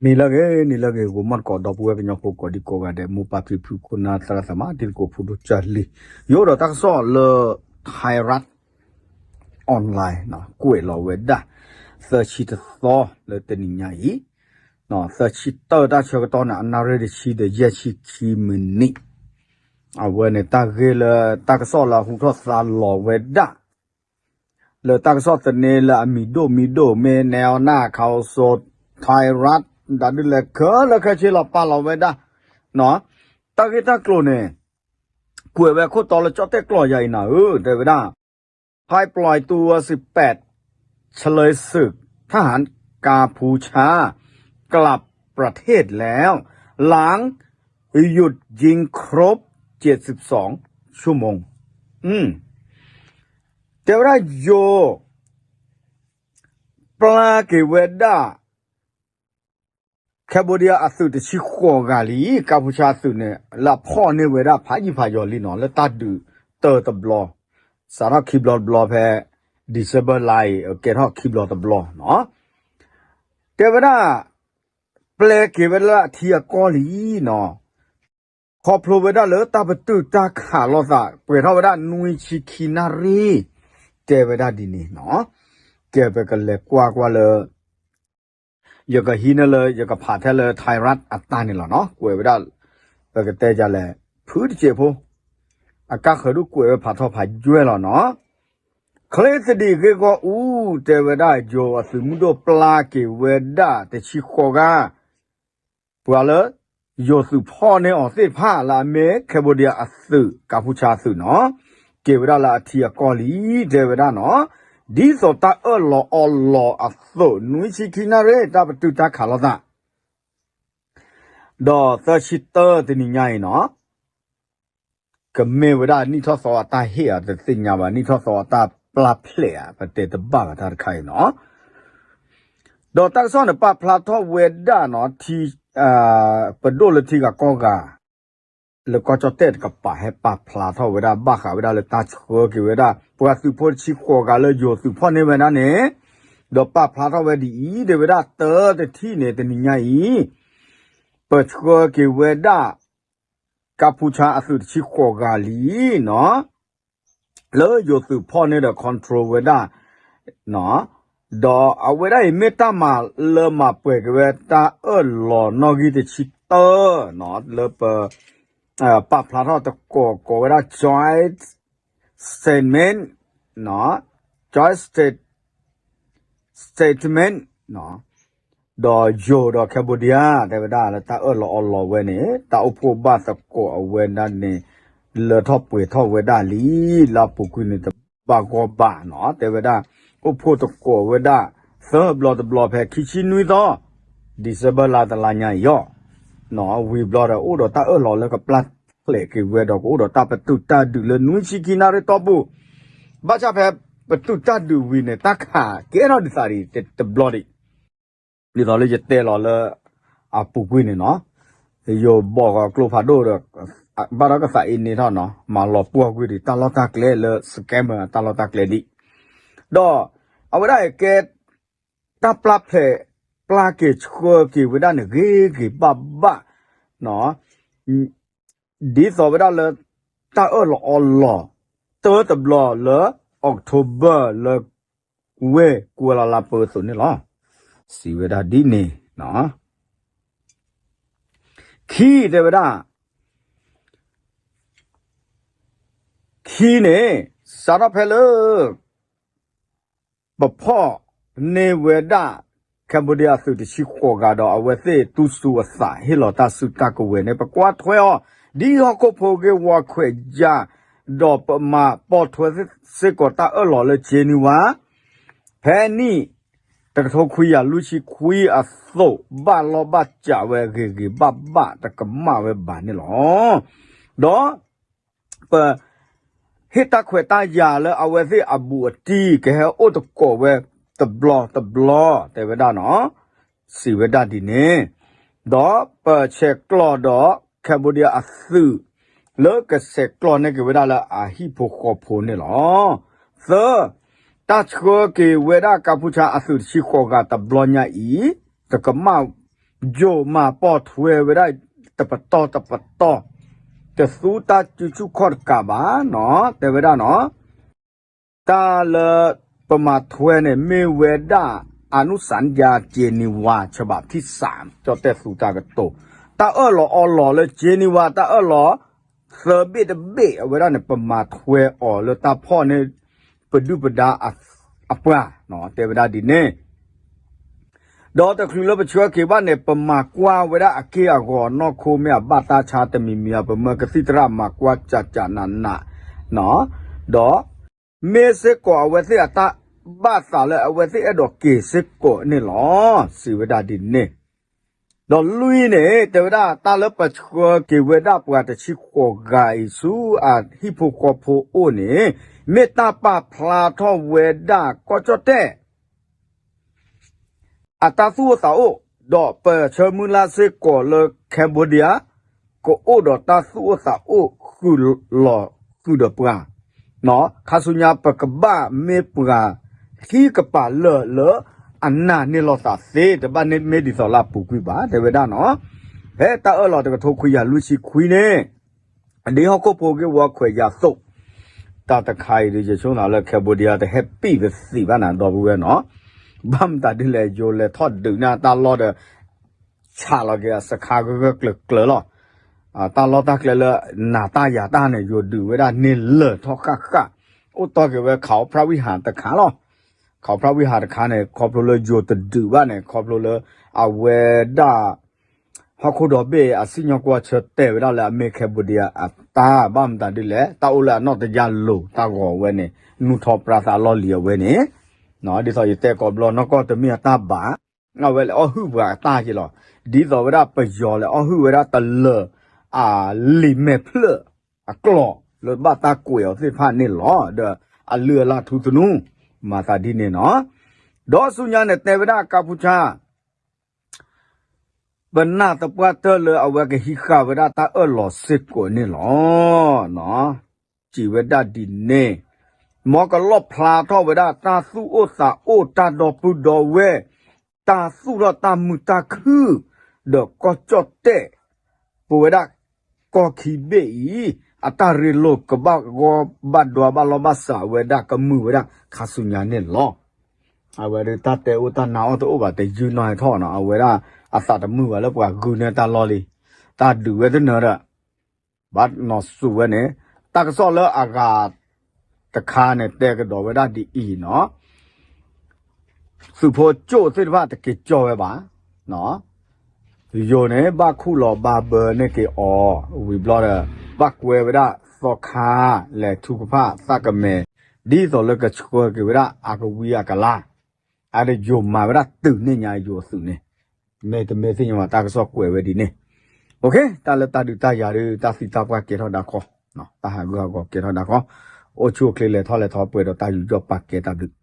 နံၤလၢအဂ့ၤ နံၤလၢအဂ့ၤ ဂီၤမီၢ်တကိး ဒီပုၢ်ဝဲၢ်ကညီဖိကိးဒံကိးဂၤဒဲး မိၢ်ပၢ်ဖံဖု ခိၣ်နၢ်သရၣ်သမါ တံၤသကိးဖိဒိၣ်ကၢ်လံၤ ယအိၣ်ဒီးတၢ်ကစီၣ်လၢ Thairath Online ကွဲးလီၤဝဲဒၣ် သၢဆံတသီလၢတနံၤညါအံၤ သၢဆံတၢတၢ်ဆၢကတီၢ်န့ၣ် အနၣ်ရံၣ်တဆံဒီးယဲၢ်ဆံခံမံးနံး အဝဲန့ၣ်တၢ်ဂ့ၢ်လၢတၢ်ကစီၣ်လၢအဟူထီၣ်သါလီၤဝဲဒၣ် လၢတၢ်ကစီၣ်သန့လၢအမံၤဒိၣ်မံၤဒိၣ် မ့ၢ်နဲအီနၢ် ခးအိၣ်စိ Thairath တၢ်ဒုးလဲၤခဲလၢာ်ခဲဆ့လီၤပာ်လီၤဝဲဒၣ် တၢ်ဂ့ၢ်တၢ်ကျိၤန့ၣ် ကွဲးဝဲခိၣ်တီလၢကၠီၣ်တဲၣ်ကျီၢ်ယၤအံၤနၤဧၢ တဲဝဲဒၣ် พลายตัวสิบแปด เฉลยศึก ทหารกัมพูชากลับประเทศแล้ว หลังหยุดยิงครบ เจ็ดสิบสอง ชั่วโมง တဲဝဲဒၣ်ယိၤ ပျၢ်က့ၤဝဲဒၣ် Cambodia အသုးတဆံဃိးဂၤလံ ကၣ်ဖူဆါအသုးန့ၣ် လၢအဖီၣ်န့ၢ်ဝဲဒၣ်ဖးယံာ်ဖးယီၤလံနီၤ လၢတၢ်ဒုးတၢတဘျီ စးထီၣ်ခံဘျီတဘျီဖဲ December လါအံၤ ကဲထီၣ်ခံဘျီတဘျီနီၤ တဲဝဲဒၣ် ပျဲက့ၤဝဲဒၣ်လၢအထံအကီၢ်လံနီၤ ခီဖျိဝဲဒၣ်လၢတၢ်ပတုာ်တၢ်ခးလိာ်သး ပှဲၤထီၣ်ဝဲဒၣ်နွံဆံခံနၣ်ရံၣ် တဲဝဲဒၣ်ဒ်န့ၣ်နီၤ ကဲပကလဲၤကွၢ်ကွၢ်လၢ ယကဟံးန့ၢ်လၢယကဖးထဲလၢ Thairath အတၢ်န့ၣ်လီၤနီၤ ကွဲးဝဲဒၣ် ပကတဲဒ်လဲၣ် ဖုတစဲးဖိ အကါဃၢၤဒိၣ်ကွဲးဝဲဖးထီဖးယွဲၢ်လီၤနီၤ ချ့သဒံးဂ့ၢ်ဂီၢ်အူ တဲဝဲဒၣ်ယိၤအသုးမုၢ်ဒိၣ်ပျၢ်က့ၤဝဲဒၣ်တဆံဃိးဂၤ ပှၤလၢ ယိၤသုးဖီၣ်န့ၢ်အီၤသ့ၣ်တဖၣ်လၢအမ့ၢ် Cambodia အသုး ကၣ်ဖူဆါအသုးနီၤ က့ၤဝဲဒၣ်လၢအထံအကီၢ်လံ တဲဝဲဒၣ်နီၤ ဒ်သိးတၢ်အၢၣ်လီၤအီလီၤအသိး နွံဆံခံနၣ်ရံၣ် တၢ်ပတုာ်တၢ်ခးလိာ်သး ဒီးသၢဆံတၢတနံၤညါအံၤနီၤ ကမ့ၢ်ဝဲဒၣ်နံၣ်ထီၣ်သီအတၢ်ဟ့ၣ်ဧါ တသ့ၣ်ညါဘၣ် နံၣ်ထီၣ်သီအတၢ်ပျၢ်ဖျဲးဧါ ပတဲတဘၣ်ဘၣ်တၢ်တခါအံၤနီၤ ဒီးတၢ်ကစီၣ်န့ၣ် ပာ်ဖျါထီၣ်ဝဲဒၣ်နီၤ ထံ ပဒိၣ်လၢထံဂၤကီၢ်ဂၤ လၢကီၢ်ကၠီၣ်တဲၣ်တကပၤ ဟဲပာ်ဖျါထီၣ်ဝဲဒၣ် ဘၣ်ဃးဝဲဒၣ်လၢတၢ်ဆှၢက့ၤဝဲဒၣ် ပှၤသုးဖိတဆံဃိးဂၤလၢယိၤသုးဖီၣ်န့ၢ်ဝဲဒၣ်န့ၣ် ဒီးပာ်ဖျါထီၣ်ဝဲဒ်အံၤ တဲဝဲဒၣ်တၢတထံၣ်န့ၣ် တနံၤညါအံၤ ပဆှၢက့ၤဝဲဒၣ် ကၣ်ဖူဆါအသုးတဆံဃိးဂၤလံနီၤ လၢယိၤသုးဖီၣ်န့ၢ်ဒီး control ဝဲဒၣ် ဒီးအဝဲဒၣ်အံၤမ့ၢ်တၢ်မၤလၢမၤပှဲၤက့ၤဝဲတၢ်အၢၣ်လီၤနီၣ်ဂံၢ်တဆံတၢ လၢပ ပာ်ဖျါထီၣ်တကိးကိးဝဲဒၣ် joint statement, joint state, statement ဒီးယိၤဒီး Cambodia တဲဝဲဒၣ်လၢတၢ်အၢၣ်လီၤအီလီၤဝဲန့ၣ် တၢ်အိၣ်ဖှိၣ်ဘၣ်သကိးအဝဲဒၣ်န့ၣ် လၢထီၣ်ပှဲၤထီၣ်ဝဲဒၣ်လံ လၢအပူၤကွံာ်န့ၣ်တဘၣ်ဂီၢ်ဘၣ်နီၤ တဲဝဲဒၣ် အိၣ်ဖှိၣ်သကိးဝဲဒၣ် သၢဘျီတဘျီဖဲခံဆံနွံသီ December လါတလါညါအံၤအီၤ ဝံၤဘျီဒီးအိၣ်ဒီးတၢ်အၢၣ်လီၤလၢကပျၢ်ဖျဲးက့ၤဝဲဒီးကအိၣ်ဒီးတၢ်ပတုာ်တၢ်ဒုးလၢနွံဆံခံနၣ်ရံၣ်တီၢ်ပူၤ ဘၣ်ဆၣ်ဖဲပတုာ်တၢ်ဒုးဝံၤန့ၣ် တၢ်ခးကဲထီၣ်ဒံးသးဒံးတဘျီဒံး ဒ်သိးလၢယတဲလီၤလၢ အပူၤကွံာ်န့ၣ်နီၤ ယိၤဘီၣ်ဂီၤကျိဖးဒိၣ်ဒီး ဘၣ်ဒီးကသးအ့န့ၣ်ထီၣ်နီၤ မၤလီၤပှီၢ်ကွံာ်ဒံးတၢ်လီၢ်တၢ်ကျဲလၢ scammer တၢ်လီၢ်တၢ်ကျဲဒံး ဒီးအဝဲဒၣ်အံၤကဲ တၢ်ပျၢ်ဖျဲး ပျၢ်က့ၤဆှၢက့ၤဝဲဒၣ်န့ၣ် ဂ့ၤဂ့ၤဘၣ်ဘၣ် ဒ်သိးဝဲဒၣ်လၢ တၢ်အၢၣ်လီၤအီလီၤ တၢတဘျီလၢ October လၢ ဝ့ၢ်ကူလၤလါပူၤအသိးန့ၣ်လီၤ. စံးဝဲဒၣ်ဒ်န့ၣ် ခံတဲဝဲဒၣ် ခံန့ၣ် စးထီၣ်ဖဲလၢ ပဖီၣ်န့ၢ်ဝဲဒၣ် Cambodia အသုးတဆံဃိးဂၤဒီး အဝဲသ့ၣ်တူၢ်ဆူၣ်အသး ဟ့ၣ်လီၤတၢ်စုတၢ်ကဝဲၤန့ၣ် ပကွၢ်ထွဲအီၤ ဒ်ဟီၣ်ခိၣ်ဖိဂ့ၢ်ဝီခွဲးယာ် ဒီးပမၤပိာ်ထွဲစ့ၢ်ကီးတၢ်အၢၣ်လီၤလၢကၠ့နွံဝါ ဖဲနံၣ် တကထိခွံကယၤလွံၢ်ဆံခွံအသိး ဘၣ်လီၢ်ဘၣ်စးဝဲဂ့ၤဂ့ၤဘၣ်ဘၣ် တကမၣ်ဝဲဘၣ်န့ၣ်လီၤ. ဒီး ပ ဟ့ၣ်တၢ်ခွဲးတၢ်ယာ်လၢအဝဲသ့ၣ်အဘူးအတံၢ် ကဟဲအိၣ်သကိးဝဲတဘျီတဘျီ တဲဝဲဒၣ်နီၤ စံးဝဲဒၣ်ဒ်န့ၣ် ဒီးပဆဲးကျိးဒီး Cambodia အသုး လၢကဆဲးကျိးန့ၢ်က့ၤဝဲဒၣ်လၢအဟံၣ်ဖိဃီဖိန့ၣ်လီၤ. သၢ တၢ်ဆှၢက့ၤဝဲဒၣ်ကၣ်ဖူဆါအသုးတဆံဃိးဂၤတဘျီညါအံၤ တကမၣ် ယိာ်မၤပိာ်ထွဲဝဲဒၣ် တပတီၢ်တပတီၢ်, တသူတၢ်စုဆူၣ်ခီၣ်တကးဘၣ်နီၤ, တဲဝဲဒၣ်နီၤ, တၢ်လၢပမၤထွဲန့ၣ် မ့ၢ်ဝဲဒၣ် အနုစန္ဒာ Geneva ฉบับที่สาม ကၠီၣ်တဲၣ်သူတၢ်ကတိၤ, တၢ်အၢၣ်လီၤအီလီၤလၢ Geneva တၢ်အၢၣ်လီၤ သၢဘ့ၣ်တဘ့ၣ်အဝဲဒၣ်န့ၣ် ပမၤထွဲအီၤလၢတၢ်ဖီၣ်န့ၢ် ပဒုၣ်ပဒါအပှၤ, တဲဝဲဒၣ်ဒ်န့ၣ် ဒီးတချုးလၢပဆှၢက့ၤဘၣ်န့ၣ် ပမၤကွၢ်ဝဲဒၣ်အက့ၢ်အဂီၤနီၢ်ခိ မ့ၢ်အဘၣ်တၢ်ဆါတမံၤမံၤ ပမၢကသံၣ်သရၣ်မၤကွၢ်ကၠးကၠးနးနး, ဒီးမ့ၢ်စ့ၢ်ကီးအဝဲသ့ၣ်အတၢ်ဘၣ်သးလၢအဝဲသ့ၣ်အဲၣ်ဒိးက့ၤစ့ၢ်ကီးန့ၣ်လီၤ, စံးဝဲဒၣ်ဒ်န့ၣ် ဒီးလွံၢ်န့ၣ် တဲဝဲဒၣ် တၢ်လၢပဆှၢက့ၤဝဲဒၣ်ပှၤတဆံဃိးဂၤအံၤဆူအဟံၣ်ဖိဃီဖိအိၣ်န့ၣ် မ့ၢ်တၢ်ပာ်ဖျါထီၣ်ဝဲဒၣ်ကီၢ်ကၠီၣ်တဲၣ် အတၢ်သူၣ်အိၣ်သးအိၣ်, ဒီးပဆၢမုၢ်လၢ်စ့ၢ်ကီးလၢ Cambodia ကအိၣ်ဒီးတၢ်သူၣ်အိၣ်သးအိၣ်ဃုာ်လီၤဃုာ်ဒီးပှၤ, ခါဆူညါပကဘၣ်မ့ၢ်ပှၤဟံၣ်ကပၤလၢာ်လၢအနာ်န့ၢ်လိာ်သးသ့, တဘၣ်မ့ၢ်ဒ်သိးလၢအပူၤကွံာ်ဘၣ် တဲဝဲဒၣ်နီၤ, ဖဲတၢ်အၢၣ်လီၤတကထိခွံကယၤလွံၢ်ဆံခွံန့ၣ် ဒ်ဟီၣ်ခိၣ်ဖိဂ့ၢ်ဝီခွဲးယာ်အသိး, တၢ်တခါအံၤဒီး ယဆိကမိၣ်လၢ Cambodia တဟဲပံာ်ပသံးဘၣ်နၤ ဒီပုၢ်ဝဲၢ်နီၤ, ဘၣ်မတၤဒ်လဲၣ် ယိၤလဲၤထီၣ်ဒုးန့ၢ်တၢ်လီၢ်ဒီး ဆးလီၤက့ၤအစခါဂၢၢ်ဂၢၢ်ကျၢၤကျၢၤလီၤ, တၢ်လီၢ်တၢ်ကျဲလၢနၤတၢ်ယၤတၢ်န့ၣ် ယိၤဒုးဝဲဒၣ်န့ၢ်လၢာ်ထီၣ်ဃၣ်ဃၣ်, အိၣ်တီၢ်က့ၤဝဲခးအီၣ်ဖြၣ်ဝံၣ်ဟးတခါလီၤ, ခးအီၣ်ဖြၣ်ဝံၣ်ဟးတခါန့ၣ် ခီဖျိလၢယိၤတဒုးဘၣ်န့ၣ် ခီဖျိလၢ အဝဲဒၣ် ဟီၣ်ခိၣ်ဒီဘ့ၣ်အစံၣ်ညီၣ်ကွီၢ်ဆၢတဲာ်ဝဲဒၣ်လၢအမ့ၢ် Cambodia အတၢ်ဘၣ်မတၤဒ်လဲၣ် တၢ်အိၣ်လၢအနီၢ်တယၢ်လိၤတၢ်ဂီၤဝဲန့ၣ် နူၢ်ထီၣ်ပြါသးလီၢ်လံၤအဝဲန့ၣ်, ဒ်သိးယတဲကိးဘျီနီၢ်ကီၢ်တမ့ၢ်အတၢ်ဘၣ်, အဝဲလဲၤအီၣ်ဟုၣ်ပှၤအတၢ်က့လီၤ, ဒ်သိးဝဲဒၣ်ပယီၤလဲၤအီၣ်ဟုၣ်ဝဲဒၣ်တလၢၤ အလံာ်မဲာ်ဖျၢၣ်အကျိာ်လၢဘၣ်တၢ်ကွဲးအီၤသ့ၣ်တဖၣ်န့ၣ်လီၤ, ဒီးအလုၢ်အလၢ်ထူသနူ မၤသးဒ်န့ၣ်နီၤ, ဒီးဆူညါန့ၣ်တဲဝဲဒၣ်ကါပူၤဆါ ပနၢ်သပှၢ်တၢၢ်လၢအဝဲကဟံးဃာ်ဝဲဒၣ်တၢ်အၢၣ်လီၤစ့ၢ်ကီးန့ၣ်လီၤ. စံးဝဲဒၣ်ဒ်န့ၣ်, မ်ကလီၣ်ဖျါထီၣ်ဝဲဒၣ်တၢ်သူၣ်အိၣ်သးအိၣ် တၢ်ဒီပုၢ်ဒီဝဲၢ်, တၢ်သူၣ်ထီၣ်တၢ်မုာ်တၢ်ခုၣ်, ဒီးကီၢ်ကၠီၣ်တဲၣ် ပဝဲဒၣ်ကီၢ်ခံဘ့ၣ်အံၤ အတၢ်ရ့လိာ်ကဘၣ်ဂီၢ်ဘၣ်ဒွါဘၣ်လီၢ်ဘၣ်စးဝဲဒၣ် ကမုာ်ဝဲဒၣ်ခါဆူညါန့ၣ်လီၤ. အဝဲဒၣ်တၢ်တဲအိၣ်တၢ်နါအီၣ်တအိၣ်ဘၣ် တယုၢ်နီၢ်ဟဲထီၣ်နီၤ, အဝဲဒၣ်အသးတမုာ်ဘၣ်လၢပှၤဂုာ်န့ၢ်တၢ်လီၢ်လံ, တၢ်ဒုးဝဲတနၢၤဒီး ဘၣ်နီၢ်စူးဝဲန့ၣ်, တၢ်ကစီၣ်လၢအဂၤတခါန့ၣ် တဲကဒီးဝဲဒၣ်ဒ်အံၤနီၤ, သုးဖိကၠိၣ်သ့ၣ်တဖၣ်တက့ၤကၠီဝဲဘၣ်, ယိၤန့ၣ် ဘၣ်ခူၣ်လီၤဘၣ်ဘၢန့ၢ်က့ၤအီၤ, ဝံၤဘျီဒီး ဘၣ်ကွဲဝဲဒၣ်သီခါ လဲၤထူကဖၣ်သၣ်ကမဲာ်, ဒ်သိးလၢကဆှၢက့ၤဝဲဒၣ်အကဝံအကလါ, အဒိယိၤမၤဝဲဒၣ်တုၤန့ၢ်ညါယိၤအသုးန့ၣ်, မ့တမ့ၢ်သ့ၣ်ညါဘၣ် တၢ်ကစီၣ်ကွဲးဝဲဒ်န့ၣ်, တၢ်လၢတၢ်ဒုးတၢ်ယၤဒီး တၢ်သံတၢ်ပှၢ်ကဲထီၣ်ဒၣ်ခီ, တၢ်ဟးဂူာ်ဟးဂီၤကဲထီၣ်ဒၣ်ခီ, အိၣ်ဆူၣ်အိၣ်ချ့လဲၤထီၣ်လဲၤထီပှဲၤဒီးတၢ်ယူးယီၣ်ပာ်ကဲတၢ်ဘျုး